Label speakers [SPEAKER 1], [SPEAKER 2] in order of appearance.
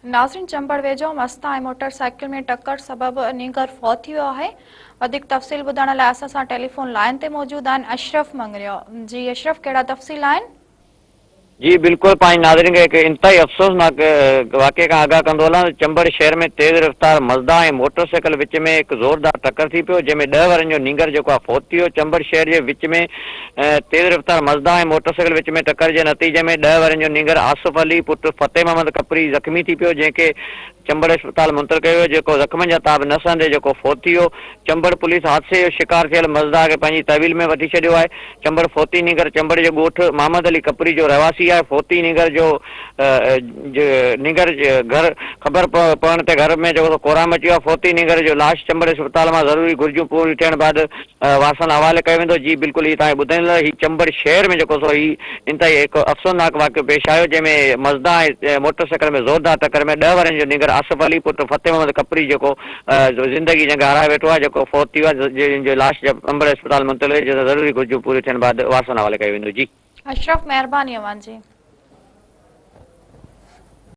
[SPEAKER 1] ناظرين چمبڙ ويجهو مستا ۽ motor cycle ۾ ٽڪر سبب نينگر فوت ٿي ويو آهي وڌيڪ تفصيل ٻڌائڻ لاء اسان سان ٽيليفون لائين تي موجود آهن اشرف مڱريو جي اشرف ڪهڙا تفصيل آهن.
[SPEAKER 2] جي بلڪل پنهنجي ناظرين کي هڪ انتهائي افسوسناڪ واقعي کان آگاهه ڪندو هلان ته چمبڙ شهر ۾ تيز رفتار مزدا ۽ موٽر سائيڪل وچ ۾ هڪ زوردار ٽڪر ٿي پيو جنهن ۾ ڏهه ورهين جو نينگر جيڪو آهي فوت ٿي ويو چمبڙ شهر جي وچ ۾ تيز رفتار مزدا ۽ موٽر سائيڪل وچ ۾ ٽڪر جي نتيجي ۾ ڏهه ورهين جو نينگر آصف علي پٽ فتح محمد ڪپري زخمي ٿي پيو جنهن کي چمبڙ اسپتال منتقل ڪيو ويو جيڪو زخمن جا تاب نه سهندي جيڪو فوت ٿي ويو. چمبڙ پوليس حادثي جو شڪار ٿيل مزدا کي پنهنجي تحويل ۾ وٺي ڇڏيو آهي. چمبڙ فوتي نينگر چمبڙ جي ڳوٺ محمد علي ڪپري جو رهواسي آهي. فوتي نينگر جو نينگر گهر خبر پوڻ تي گهر ۾ جيڪو سو ڪهرام مچي ويو آهي. فوتي نينگر جو لاش چمبڙ اسپتال مان ضروري گهرجون پوريون ٿيڻ بعد وارثن حوالي ڪيو ويندو. جي بلڪل هي توهان کي ٻڌائيندو هي چمبڙ شهر ۾ جيڪو سو هي انتهائي هڪ افسوسناڪ واقعو پيش آيو جنهن ۾ مزدا ۽ موٽر سائيڪل ۾ زوردار ٽڪر ۾ ڏهه ورهين جو نينگر آصف علي پٽ فتح محمد ڪپري جيڪو زندگي جنگ هارائي ويٺو آهي جيڪو فوت ٿي ويو آهي جنهن جو لاش چمبڙ اسپتال منتقل ڪيو جنهن سان ضروري گهرجون پوريون ٿيڻ بعد وارثن حوالي ڪيو ويندو. جي.
[SPEAKER 1] اشرف مهرباني اوهان جي.